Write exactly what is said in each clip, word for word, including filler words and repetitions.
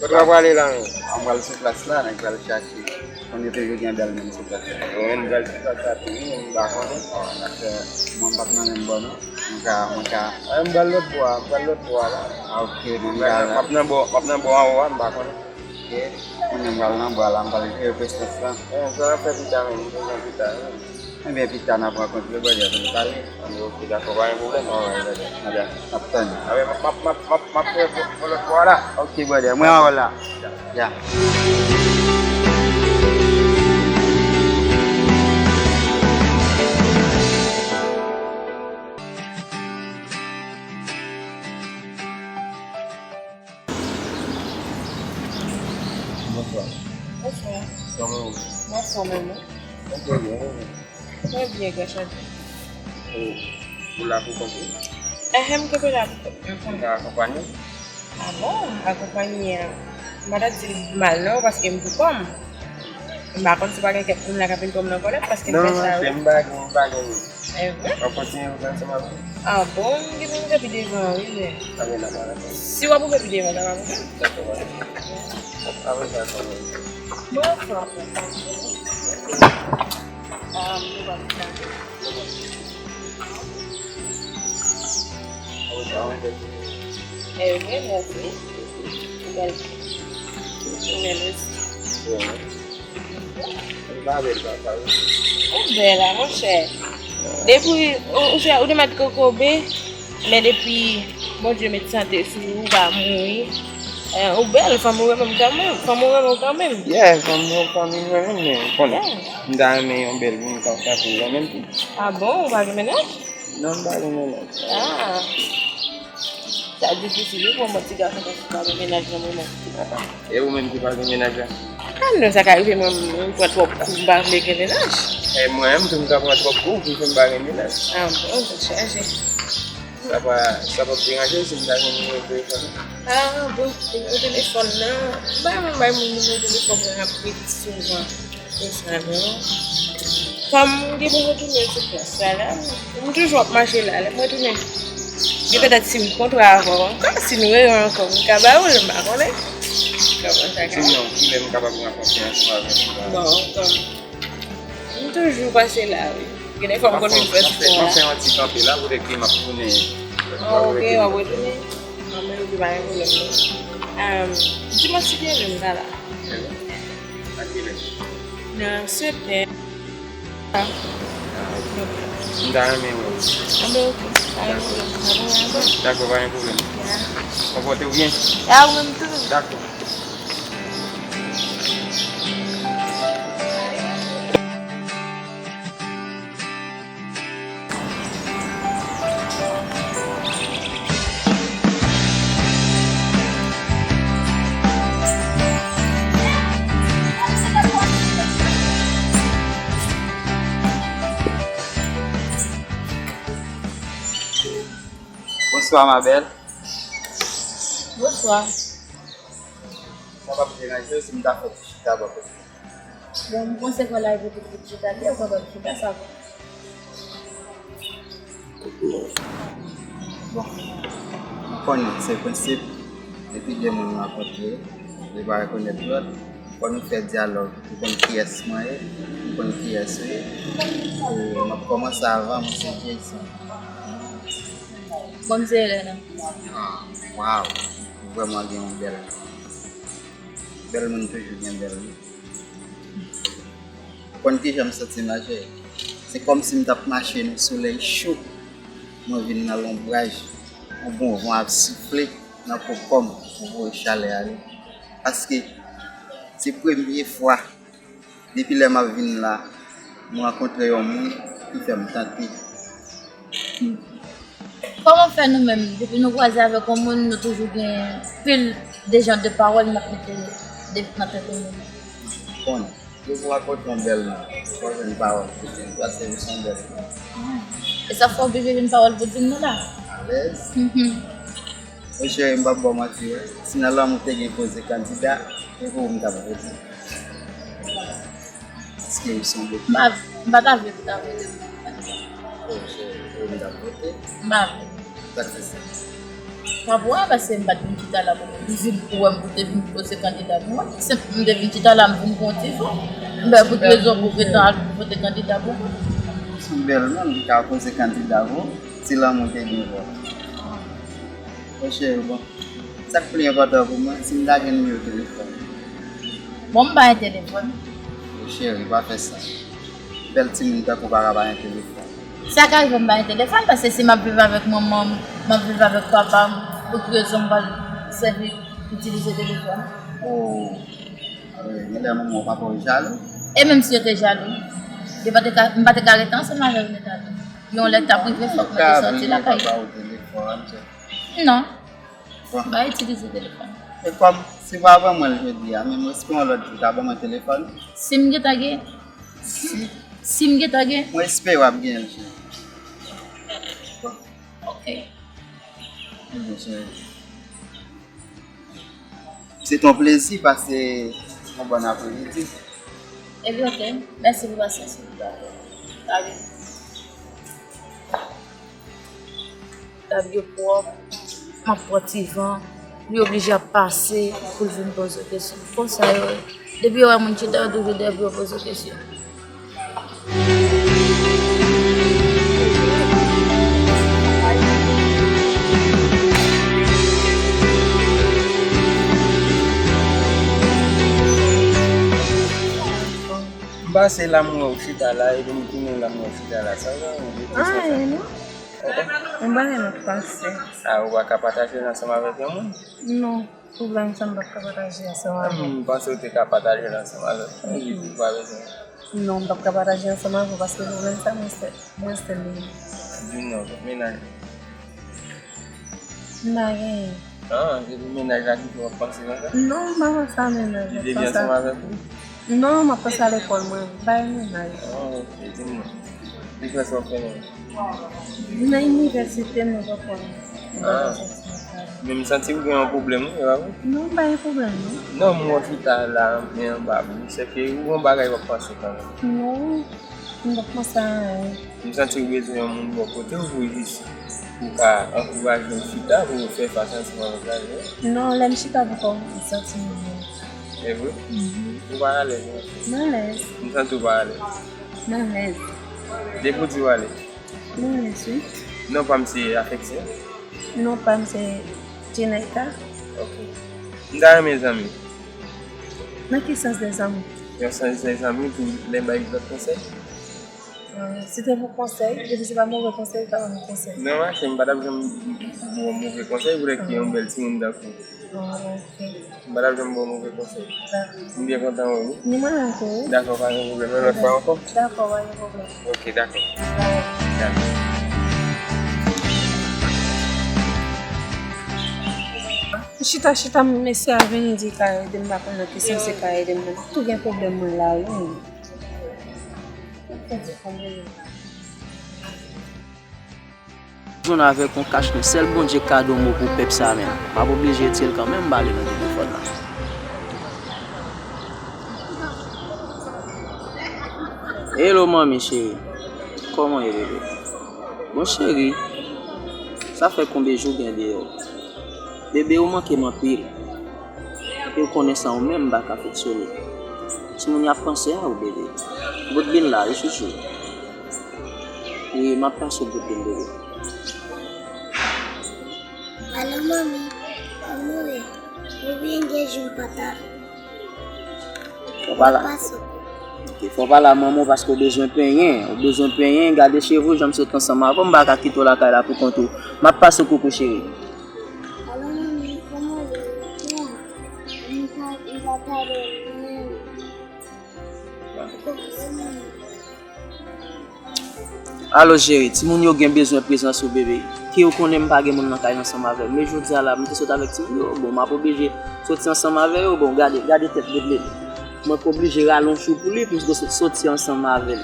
Kote w ap prale la menm? An pral sou plas la, nèg pral chache. Konnen toujou gen bèl moun sou plas la. Mwen menm pral sou plas la tou wi, m pa konnen. Paske mwen m p ap nan menm bò non. Mwen ka, mwen ka. Mwen m pral lòt bò a, m pral lòt bò a la. Ah, ok, mwen m pral la. M ap nan bò, m ap nan bò anwo a, m pa konnen. Ok, mwen menm m pral nan bò a la, m pral jere prestans lan. Eh, sa w ap fè pita menm, m bezwen pita wi. Ebyen, pita n ap rankontre, brother, pou n pale. Anben, ok, dakò, pa gen pwoblèm. Alright, brother. Alright, n ap tann. Anben, m ap, m ap, m ap, m ap, m ap fè pou, pou lòt bò a la. Ok, brother, mwen anwo la. Ya. Bonswa. Bonswa. Kòman ou? M anfòm, e ou? Mwen trè byen, e ou menm? Mwen byen, gras a Dye. Ou, ou la pou kont ou? Ehe, m kanpe la pou kont mwen. Ou ka akonpanye? Ah bon, akonpanye a, m pa ta di l mal non, paske m pou kò m. M pa konn si pa gen kèk moun la k ap vin pran m nan kòlèt, paske m fè sa wi. Non, non, se m pa gen, m pa gen. E vre? W ap kontinye viv ansanm avè m? Ah bon, m gen pou m fè pi devan wi, men. Anben, n ap wè. Si w ap ouvè pi devan, sa pa pwoblèm. Dakò, pa gen pwoblèm. Apre sa, kòman? Mwen anfòm. Ah, nou pa pwoblèm. E vre, mèsi. Bèl. Bèl osi. Ou bèl, a, monchè. Depi ou, ou fè, ou te mèt kokobe, men depi Bondye met sante sou ou, ou pa mouri. Eh, ou bèl, fanm ou renmen w kanmenm, fanm ou renmen w kanmenm. Yeah, fanm, fanm mwen renmen, men, ou konnen. Yeah. M ta renmen yon bèl moun tankou w renmen m tou. Ah bon, ou pa gen mennaj? Non, m pa gen mennaj. Ah. Sa difisil wi pou yon bon ti gason tankou w pa gen mennaj nan moman. E ou menm ki pa gen mennaj la? Ah non, sa ka rive mwen, m pran twòp kou, m pa vle gen mennaj. E mwen menm tou, m ka pran twòp kou, ki fè m pa gen mennaj. Ah bon, tèt chaje. Sa pa, sa p ap deranje w si m ta gen nimewo telefòn ou? Ah bon, nimewo telefòn nan, m pa menm bay moun nimewo telefòn mwen rapid souvan. E sa non. Kòm m gen pou m retounen sou plas la, la, m toujou ap mache la, lè m retounen. Gen petèt si m kontre avè w ankò, si n reyè ankò, m ka ba ou l, m pa konnen. Kòman sa ka. Sinon, kilè m kapab rankontre ansanm avè w? Bon, kòm m toujou pase la, wi. Gen de fwa m konn vin fè spò la. M ap fè yon ti kanpe la, poutèt ke m ap tounen. Oh, ok, w ap retounen? Anben, ok, pa gen pwoblèm non. Ehm, dimanch si Dye vle, m ta la. Nan sèt è. Ah. M ta renmen wè w. Anben, ok. Pa gen pwoblèm. Dakò, pa gen pwoblèm. Ya. Konpòte w byen. Ya, ou menm tou. Dakò. Bonsoir, ma belle. Bonsoir. Sa p ap deranje w si m ta fè ti chita bò kote? Bon, m panse kò la epi tout chita, lè w kapab chita, sa va. Bon, ou konnen, se prensip, depi de moun rankontre, yo pa rekonèt lòt, fò nou fè dyalòg, ou konn kiyès mwen ye, m konn kiyès ou ye, e m ap kòmanse avan, mwen se Jason. Bon, m se Elena. Ah, waw, ou vrèman gen yon bèl non. Bèl moun toujou gen bèl non. Ou konn kijan m santi m la, cheri? Se kòmsi m t ap mache nan solèy cho. Mwen vin nan lonbraj. Yon bon van ap soufle nan po kò m pou voye chalè ale. Paske se premye fwa, depi lè m ap vin la, m rankontre yon moun ki fè m tante. Kòman fè nou menm, depi nou kwaze avèk yon moun, nou toujou gen pil de jan de pawòl n ap mete de, nan tèt yon moun? Bon, depi w rankontre yon bèl moun, fò w jwenn pawòl pou di l, paske li se yon bèl moun. E sa fè w oblije jwenn pawòl pou di l, nou la? Alèz. Mhm. Wi, cheri, m p ap ba w manti, wi. Si nan lanmou te gen poze kandida, e pou ou m t ap vote. Paske ou se yon bèl. M pa, m pa ta vle pou ta vote pou mwen. Oh, cheri, ou m t ap vote. M pa vle. Sa k fè sa? Pa pou wè, paske m pa t vin chita la pou m vin pou wè m pou te vin poze kandida pou mwen. Se m te vin chita la, m vin pou yon ti fon. M pa pou ki rezon pou pretan al vote kandida pou mwen. Se yon bèl moun ki ka poze kandida pou ou, si lanmou te gen vòt. Bon, cheri, bon. Sa k pli enpòtan pou mwen, si m ta gen nimewo telefòn. Bon, m pa gen telefòn. Bon, cheri, pa fè sa. Bèl timoun tankou w pa ka pa gen telefòn. Sa ka rive m pa gen telefòn, paske si m ap viv avèk manman m, m ap viv avèk papa m, pou ki rezon m pral sèvi itilize telefòn? Oh, eh, genlè manman w papa w jalou? E menm si yo te jalou, yo pa te ka, m pa te ka rete ansanm avè yo nèt atò. Yon lè k t ap rive, fòk mwen te sòti lakay. Papa w telefòn, se... Non. Bon. M pa itilize telefòn. E kòm, si w pa ban mwen l jodi a, men mwen espere yon lòt jou w ta ban mwen telefòn. Si m gentan gen, si, si m gentan gen. Mwen espere w ap genyen l, cheri. Bon. Ok. Ebyen, cheri. Se t on plezi, pase yon bòn apremidi. Ebyen, ok. Mèsi pou pasyans ou. Dakò. Tab yo pwòp, m ap pran ti van, li oblije ap pase pou l vin poze kesyon. Konsa yo ye. Depi yo wè moun chita, yo toujou dèyè pou yo poze kesyon. M pase la, m wè w chita la, epi m tounen la, m wè w chita la. Sa w wè, ou de kesyon sa? Anyen, non. Oh, oh. M pa renmen pase. Ah, ou pa ka pataje l ansanm avèk yon moun? Non, pwoblèm sa m p ap ka pataje ansanm avè l. Hmm, m panse w te ka pataje l ansanm avè l. Ou pa bezwen. Non, m p ap ka pataje ansanm avè w paske pwoblèm sa mwen sèl, mwen sèl li ye. Di non, mennaj. M pa genyen. Ah, se pou mennaj la ki fè w ap panse konsa? Non, m pa panse a mennaj la. Li te byen ansanm avèk ou? Non, m ap panse a lekòl mwen. M pa gen mennaj. Ah, ok, di m non. Li fè sa w fè non. Nan inivèsite m, non, papa. Ah. Men m santi w gen yon pwoblèm, wi, e pa vre? Non, m pa gen pwoblèm, non. Non, m wè w chita la, men anba, sèke ou gen yon bagay w ap panse kanmenm. Non, m p ap panse a anyen. M santi w bezwen yon moun bò kote w pou jis, pou ka ankouraje w chita, pou w fè fas ansanm avèk lavi w. Non, lè m chita pou kò m, m santi m byen. E vre? Mhm. Ou pa alèz, non? M alèz. M santi w pa alèz. M alèz. Depi w di w alèz. Non, mèsi. Non pa m se Afeksyon? Non pa m se Jenaïka. Ok. M ta renmen zanmi. Nan ki sans de zanmi? Yon sans de zanmi pou lè bay lòt konsèy? Ah, si te pou konsèy, depi se pa move konsèy, ou ta ban m konsèy. Non, ma chè, m pa t ap janm ba w move konsèy, poutèt ki yon bèl timoun tankou w. Ah, ok. M pa t ap janm ba w move konsèy. Dakò. M byen kontan wè w, wi. Ni mwen menm tou, wi. Dakò, pa gen pwoblèm. Yon lòt fwa ankò? Dakò, pa gen pwoblèm. Ok, dakò. Dakò. Dakò. Chita, chita, mesye a vin di ka ede m, m pa konn nan ki sans se ka ede m nan. M ap tou gen pwoblèm mwen la, wi. Jwenn avèk yon kach, men sèl Bondye k ka di yon mo pou pèp sa menm. M ap oblije retire l kanmenm, m ba li nan telefòn nan. Hello, manmi cheri. Kòman w ye, bebe? Bon, cheri, sa fè konbyen jou w gen deyò? Bebe, ou manke m anpil. E w konnen san ou menm m pa ka fonksyone. Timoun yo ap panse a ou, bebe. Bout bin la, wi, chouchou. Wi, m ap pase w bout bin, bebe. Alo, manmi, kòman w ye? Konbyen gen jou m pa ta... Fò w pale a, ok, fò w pale a manman w paske w bezwen penyen. Ou bezwen penyen, gade cheve w, jan m sot ansanm avè w, m pa ka kite w lakay la pou kont ou. M ap pase w koukou, cheri. Alo, manmi, kòman w ye? Ou byen? M pa, m pa tande w menm. Ou konprann, manmi? Alo, cheri, timoun yo gen bezwen prezans ou, bebe. Ke yo konnen m pa gen moun nan kay ansanm avè m. Men jodi a la, m te sot avèk timoun yo. Bon, m ap oblije soti ansanm avè yo. Bon, gade, gade tèt Godlin. Mwen k oblije rale yon chou pou li, pou m sot-, soti ansanm avè l.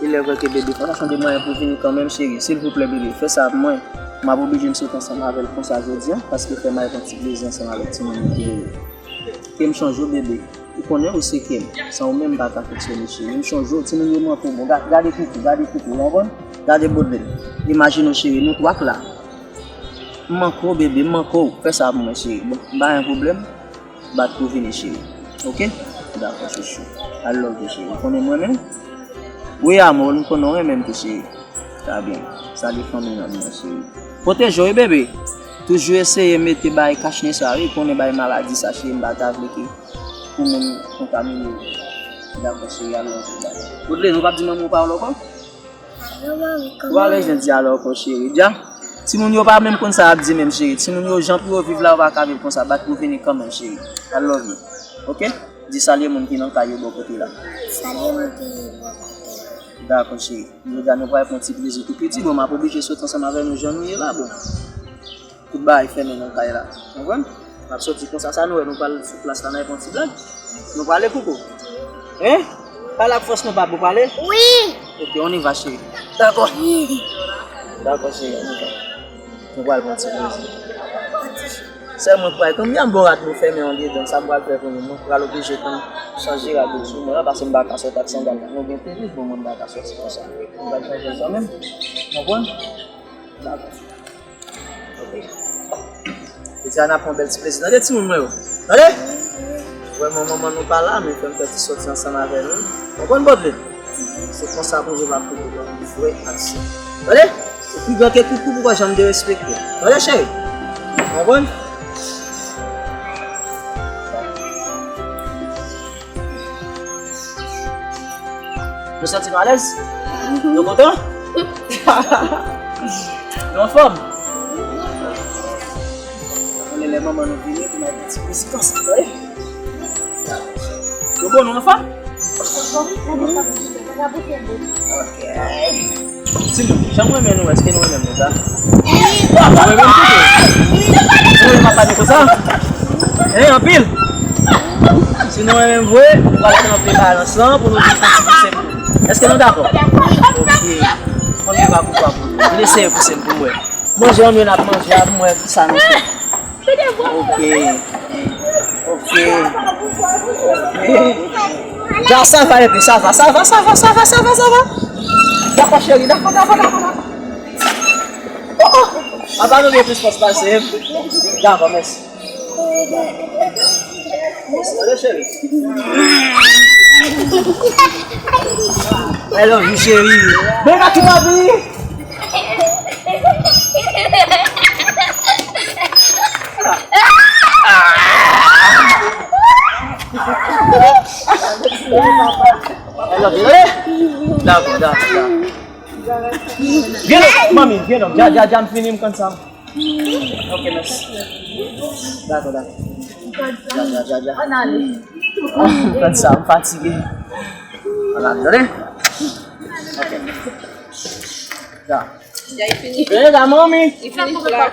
Il est vrai ke bebe, fò w ta chanje mwayen pou vini kanmenm, cheri. Silvouplè, bebe, fè sa pou mwen. M ap oblije m sot ansanm avè l konsa jodi a, paske fè m al pran ti plezi ansanm avèk timoun yo, bebe. Ke m chanje w, bebe. Ou konnen ou se kè m. San ou menm m pa ka fonksyone, cheri. M chanje w, timoun yo manke w. Bon, ga-, gade koukou, gade koukou, ou konprann? Gade Godlin. Imajine w, cheri, nou twa k la. M manke w, bebe, m manke w. Fè sa pou mwen, cheri. Bon, m pa gen pwoblèm. Bat pou vini, cheri. Oke? Dakò, chouchou. I love you, cheri. Ou konnen m renmen w? Wi, amò, m konnen w renmen m tou, cheri. Sa byen. Salye fanmi nan mwen, cheri. Pwoteje w, wi, bebe. Toujou eseye mete bay kachnen sa, wi. Konnen bay maladi sa, cheri, m pa ta vle ke pou moun kontamine w. Dakò, cheri, I love you, bye. Woodley, nou p ap di manman w pawòl ankò? Ou pa bezwen di alò ankò, cheri. Dja, timoun yo pa menm konn sa y ap di menm, cheri. Timoun yo, jan pou yo viv la, yo pa ka viv konsa. Bat pou vini kanmenm, cheri. I love you. Oke? Di salye moun ki nan kay yo bò kote la. Salye moun ki bò kote la. Dakò, cheri. Jodi a nou pral pran ti plezi tou piti. Bon, m ap oblije sot ansanm avè nou jan nou ye la, bon. Tout bagay fèmen nan kay la. Konprann? N ap soti konsa, sa nou wè, nou pral sou plas la, n ap fè yon ti blag. Nou prale, Koukou? Hein? Pale ak fòs non, papa, ou prale? Wi. Ok, on y va, cheri. Dakò. Dakò, cheri, on y va. Nou pral pran ti plezi. Sèl mwen k pral, konbyen bon rad nou fèmen andedan, sa m pral fè pou nou? Mwen pral oblije konn chanje rad yo sou mwen la, paske m pa ka sòti ak sandal la. Nou gen tenis, bon, mwen m pa ka sòti konsa. M pral chanje sa menm. Konprann? Dakò. Ok. Jodi a n ap pran bèl ti plezi. Tande timoun mwen yo. Tande? Vrèman, manman nou pa la, men fè m fè ti sòti ansanm avè nou. Konprann, Bodley? Se konsa pou nou va koute vrè aksyon. Tande? Ou pi gran ke Koukou, pou pa janm derespekte. Tande, cheri? Konprann? Nou santi nou alèz? Nou kontan? Nou anfòm? Konnen lè manman nou vini, pou nou al pran ti plis kans, wi. Nou bon, nou anfòm? Ok. Timoun, jan m renmen nou, èske nou renmen m konsa? Nou renmen m tou? Nou renmen papa nou konsa? Hein, anpil? Si nou renmen m vre, nou pral kanpe balans lan pou nou di fon ti plis pou nou. Èske nou dakò? Ok. Fò m rive ak ou pa pou nou. Vin eseye pouse m pou m wè. Manje an nou n ap manje a, pou m wè kisa nou fè. Ok. Ok. Ok. Ja, sa va, epi sa va, sa va, sa va, sa va, sa va, sa va. Dakò, cheri, dakò, dakò, dakò, dakò. Oh, oh. Papa nou gen plis fòs pase m. Dakò, mèsi. Mèsi, tande, cheri. I love you, cheri. Mwen ka tou papi. I love you, tande. Dakò, dakò, dakò. Vyen non, manmi, vyen non. Ja, ja, ja, m fini, m konn sa. Ok, mèsi. Dakò, dakò. Ja, ja, ja, ja. Ann ale. Ann sa, m fatige. Ann ale, tande? Ok. Ja. Ja, li fini. Vini la, manmi. Li fini pou la.